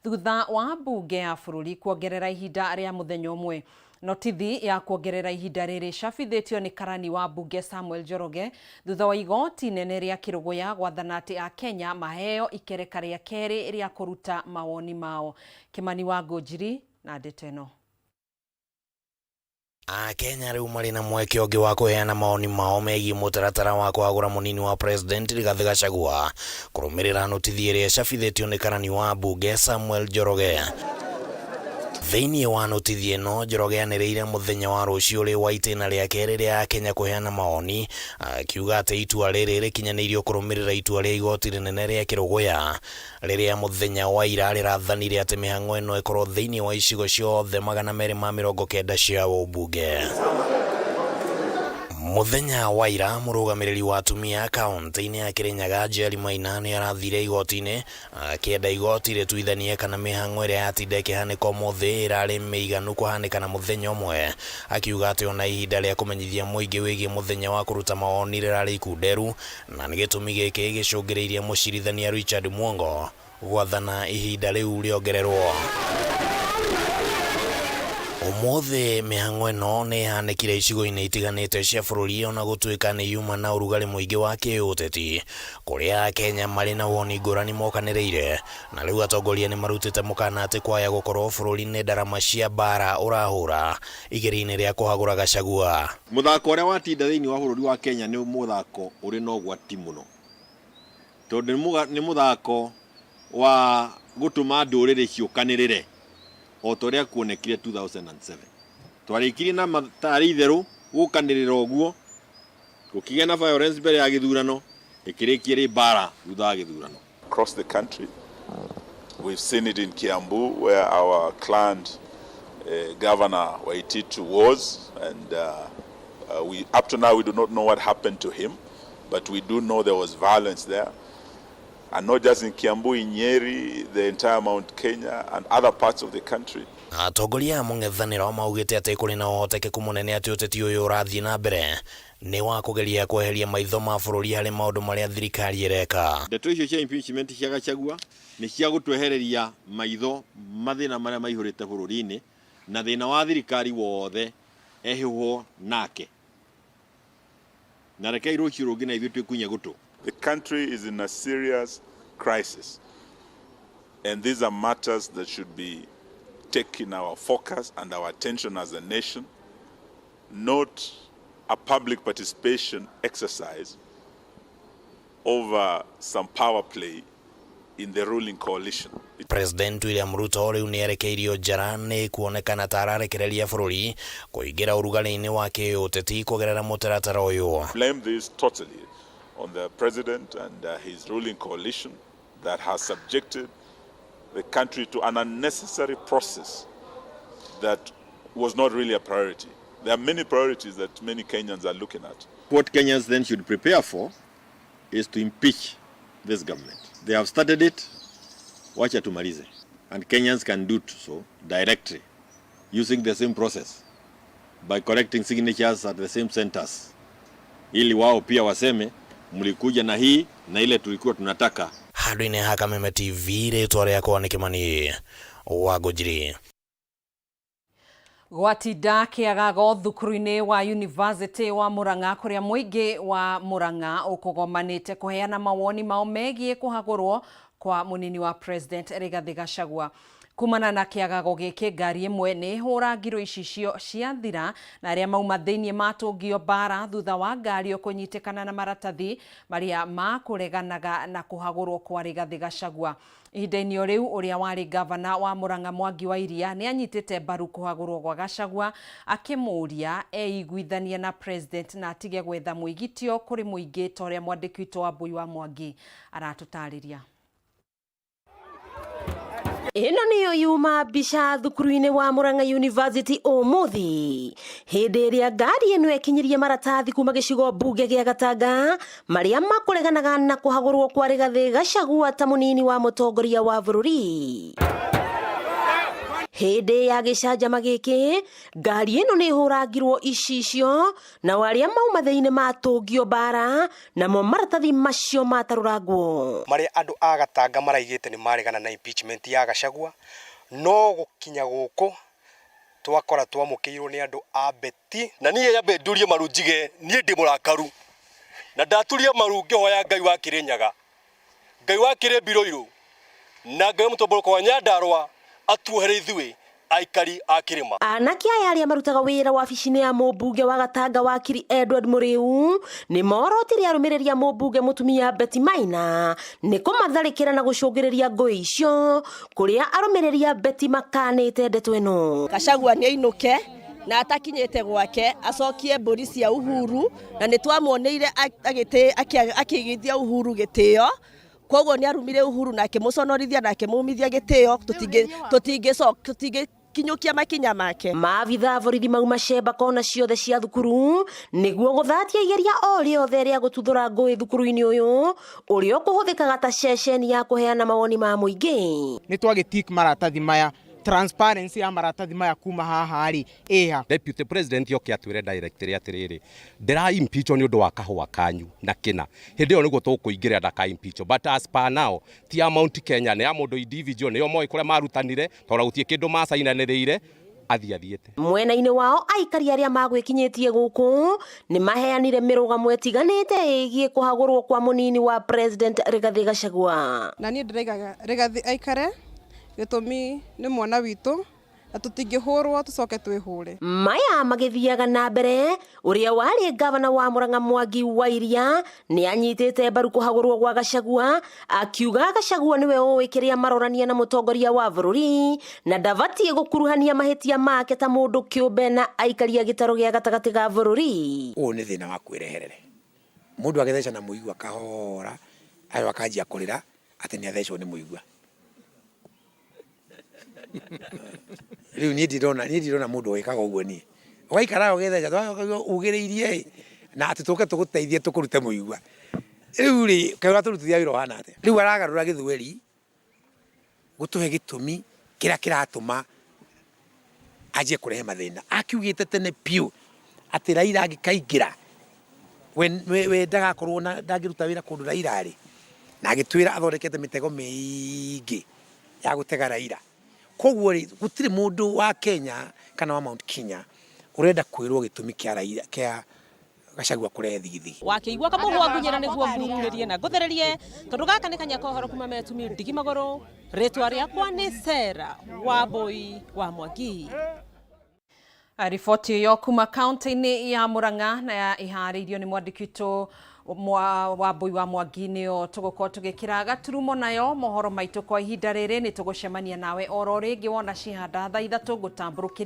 Thutha wa mbunge ya bũrũri kuongerera ihinda rĩa mũthenya ũmwe. Notithi ya kuongerera ihinda rĩrĩ ĩcabithĩtio nĩ karani wa mbunge Samuel Njoroge thutha wa igoti inene rĩa Kĩrũgũya gwathana atĩ Akenya maheo ikereka rĩa kerĩ rĩa kũruta mawoni mao. Kĩmani wa Ngũnjiri na ndeto ĩno. Akenya rĩu marĩ na mweke ũngĩ wa kũheana mawoni mao megiĩ mũtaratara wa kũhagũra mũnini wa President Rigathĩ Gachagua kũrũmĩrĩra notithi ĩrĩa ĩcabithĩtio nĩ karani wa mbunge Samuel Njoroge. Thĩinĩ wa notithi ĩno, Njoroge anĩrĩire mũthenya wa rũciũ ũrĩ wa itĩna rĩa kerĩ rĩa Akenya kũheana mawoni, akiuga atĩ itua rĩrĩ rĩkinyanĩirio kũrũmĩrĩra itua rĩa igoti rĩnene rĩa Kĩrũgũya rĩrĩa mũthenya wa ira rĩrathanire atĩ mĩhang'o ĩno ĩkorwo thĩinĩ wa icigo ciothe 290 cia ũmbunge. Mũthenya wa ira mũrũgamĩrĩri wa atumia kaunti-inĩ ya Kirinyaga Njeri Maina nĩ arathire igoti-inĩ akĩenda igoti rĩtuithanie kana mĩhang'o ĩrĩa yatinda ĩkĩhanĩka ũmũthĩ ĩrarĩ mĩiganu kũhanĩka na mũthenya ũmwe, akiuga atĩ ona ihinda rĩa kũmenyithia mũingĩ wĩgiĩ mũthenya wa kũruta mawoni rĩrarĩ ikunderu na nĩ gĩtũmi gĩkĩ gĩcũngĩrĩirie mũcirithania Richard Mwongo gwathana ihinda rĩu rĩongererwo. Ũmũthĩ mĩhang'o ĩno nĩ ĩhanĩkire icigo-inĩ itiganĩte cia bũrũri ona gũtuĩka nĩ yuma na ũrugarĩ mũingĩ wa kĩũteti kũrĩa Akenya marĩ na woni ngũrani mokanĩrĩire, na rĩu atongoria nĩ marutĩte mũkana atĩ kwaya gũkorwo bũrũri nĩ ndarama cia mbara ũrahũra igeria-inĩ rĩa kũhagũra Gachagua. Mũthako ũrĩa watinda thĩinĩ wa bũrũri wa Kenya nĩ mũthako ũrĩ na ũgwati mũno, tondũ nĩ mũthako wa gũtũma ndũrĩrĩ ciũkanĩrĩre o ta ũrĩa kuonekire 2007. Twarĩkirie na tarĩ itherũ gũkanĩrĩra ũguo, gũkĩgĩa na violence mbere ya gĩthurano, ĩkĩrĩkia ĩrĩ mbara thutha wa gĩthurano. Across the country, we've seen it in Kiambu, where our clan Governor Waititu was, and we up to now we do not know what happened to him, but we do know there was violence there. And not just in Kiambu, in Nyeri, the entire Mount Kenya, and other parts of the country. Atongoria a mũng'ethanĩro maugĩte atĩ kũrĩ na ũhotekeku mũnene atĩ ũteti ũyũ ũrathiĩ na mbere nĩ wa kũgeria kweheria maitho ma bũrũri harĩ maũndũ marĩa thirikari ĩreka. Ndeto icio cia impeachment cia Gachagua nĩ cia gũtwehereria maitho mathĩna marĩa maihũrĩte bũrũri-inĩ, na thĩna wa thirikari wothe ehĩhwo nake, na rekei rũciũ rũngĩ na ithuĩ twĩkunye gũtũ. The country is in a serious crisis, and these are matters that should be taking our focus and our attention as a nation, not a public participation exercise over some power play in the ruling coalition. President William Ruto rĩu nĩ erekeirio njara nĩ kuonekana ta ararekereria bũrũri kũingĩra ũrugarĩ-inĩ wa kĩũteti kũgerera mũtaratara ũyũ. Blame this totally on the president and his ruling coalition that has subjected the country to an unnecessary process that was not really a priority. There are many priorities that many Kenyans are looking at. What Kenyans then should prepare for is to impeach this government. They have started it, wacha tumalize. And Kenyans can do so directly using the same process by collecting signatures at the same centers, ili wao pia waseme mlikuja na hii na ile tulikuwa tunataka. Handũ-inĩ ha Kameme TV, rĩtwa rĩakwa nĩ Kĩmani wa Ngũnjiri. Gwatinda kĩagago thukuru-inĩ wa University wa Murang'a kũrĩa mũingĩ wa Murang'a ũkũgomanĩte kũheana mawoni mao megiĩ kũhagũrwo kwa mũnini wa President Rigathĩ Gachagua. Kumana na kĩagago gĩkĩ, ngari ĩmwe nĩ ĩhũrangirwo icicio ciathira na arĩa mauma thĩinĩ matũngio mbara thutha wa ngari ĩyo kũnyitĩkana na maratathi marĩa makũreganaga na kũhagũrwo kwa Rigathĩ Gachagua. Ihinda-inĩ o rĩu, ũrĩa warĩ ngavana wa Murang'a Mwangi wa Iria nĩ anyitĩte mbaru kũhagũrwo gwa Gachagua, akĩmũũria eiguithanie na President na atige gwetha mwĩgitio kũrĩ mũingĩ ta ũrĩa mwandĩki witũ Wambui wa Mwangi aratũtarĩria. Ĩno nĩyo yuma mbica thukuru-inĩ wa Murang'a University ũmũthĩ, hĩndĩ ĩrĩa ngari ĩno ĩkinyirie maratathi kuma gĩcigo mbunge gĩa Gatanga marĩa makũreganaga na kũhagũrwo kwa Rigathĩ Gachagua ta mũnini wa mũtongoria wa bũrũri. Hĩndĩ ya gĩcanjama gĩkĩ ngari ĩno nĩ ĩhũrangirwo icicio, nao arĩa mauma thĩinĩ matũngio mbara, namo maratathi macio matarũrangwo. Marĩa andũ a Gatanga maraigĩte nĩ maregana na impeachment ya Gachagua, no gũkinya gũkũ twakora twamũkĩirwo nĩ andũ a Beti. Na niĩ nyambe ndurie maru njige niĩ ndĩ mũrakaru, na ndaturia maru ngĩhoya Ngai wa Kĩrĩnyaga, Ngai wa Kĩrĩmbirũirũ, na Ngai wa mũtũmbũrũko wa Nyandarũa atuohere ithuĩ aikari a kĩrĩma. Anake aya arĩa marutaga wĩra wabici-inĩ ya mũmbunge wa Gatanga wakiri Edward Mũrĩu nĩ morotire arũmĩrĩri a mũmbunge mũtumia Betty Maina nĩ kũmatharĩkĩra na gũcũngĩrĩria ngũĩ icio, kũrĩa arũmĩrĩri a Betty makanĩte ndeto ĩno. Gachagua nĩ ainũke na atakinyĩte gwake acokie mbũri cia Uhuru, na nĩ twamuoneire akĩigithia Uhuru gĩtĩo. Koguo nĩ arumire Uhuru na akĩmũconorithia na akĩmumithia gĩtĩo, tũtingĩkinyũkia makinya make. Maabitha borithi mauma cemba kona ciothe cia thukuru nĩguo gũthatia igeria o rĩothe rĩa gũtuthũra ngũĩ thukuru-inĩ ũyũ ũrĩa ũkũhũthĩkaga ta ceceni ya kũheana mawoni ma mũingĩ. Nĩ twagĩtik maratathi maya, transparency ya maratathi maya kuma haha rĩ ĩha. Deputy President oke atwĩre directly atĩrĩrĩ, ndĩra impeach nĩ ũndũ wa kahũa kanyu na kĩna, hĩndĩ ĩyo nĩguo tũkũingĩrĩra ndaka impeach, but as per now ti ya Mount Kenya, nĩ ya mũndũ individual, nĩo moĩ kũrĩa marutanire, tondũ gũtirĩ kĩndũ macainanĩrĩire, athiĩ athiĩte. Mwena-inĩ wao aikari arĩa magwĩkinyĩtie gũkũ nĩ maheanire mĩrũgamo ĩtiganĩte ĩgiĩ kũhagũrwo kwa mũnini wa President Rigathĩ Gachagua. Na niĩ ndĩraigaga Rigathĩ aikare, gĩtũmi nĩ mwana witũ na tũtingĩhũrwo tũcoke twĩhũre. Maya magĩthiaga na mbere, ũrĩa warĩ gavana wa Murang'a Mwangi wa Iria nĩ anyitĩte mbaru kũhagũrwo gwa Gachagua, akiuga Gachagua nĩwe ũĩ kĩrĩa marorania na mũtongoria wa bũrũri na ndabatiĩ gũkuruhania mahĩtia make ta mũndũ kĩũmbe na aikari a gĩtarũ gĩa gatagatĩ ga bũrũri. Ũyũ nĩ thĩna wa kwĩreherere, mũndũ agĩtheca na mũigua kahora ayo akanjia kũrĩra atĩ nĩ athecwo nĩ mũigua. Rĩu niĩ ndirona mũndũ wĩkaga ũguo niĩ. Ũgaikara ũgĩtheca ugĩrĩirie na atĩ tũke tũgũteithie tũkũrute mũigua. Rĩu rĩ kaĩ ũratũrutithia wĩra ũhana atĩa? Rĩu aragarũra gĩthweri gũtũhe gĩtũmi kĩrĩa kĩratũma anjie kũrehe mathĩna. Akiugĩte tene biũ atĩ Raila angĩkaingĩra we ndagakorwo na ndangĩruta wĩra kũndũ Raila arĩ, na agĩtwĩra athondekete mĩtego mĩingĩ ya gũtega Raila. Koguo rĩ gũtirĩ mũndũ wa Kenya kana wa Mount Kenya ũrenda kwĩrwo gĩtũmi kĩa Raila kĩa Gachagua kũrehe thigithigi. Wakĩigua kamũhwa ngunyĩra nĩguo ngururĩrie na ngũthererie, tondũ gaka nĩ kanya ka ũhoro kuma metumi ndigi magũrũ. Rĩtwa rĩakwa nĩ Sarah Wambui wa Mwangi. Riboti ĩyo kuma kaunti-inĩ ya Murang'a na ya iharĩirio nĩ mwandĩki witũ Wambui wa Mwangi, nĩyo tũgũkorwo tũgĩkĩra gaturumo nayo mohoro maitũ kwa ihinda rĩrĩ. Nĩ tũgũcemania nawe oro rĩngĩ wona cihanda thaa 3 ngũtambũrũkĩria.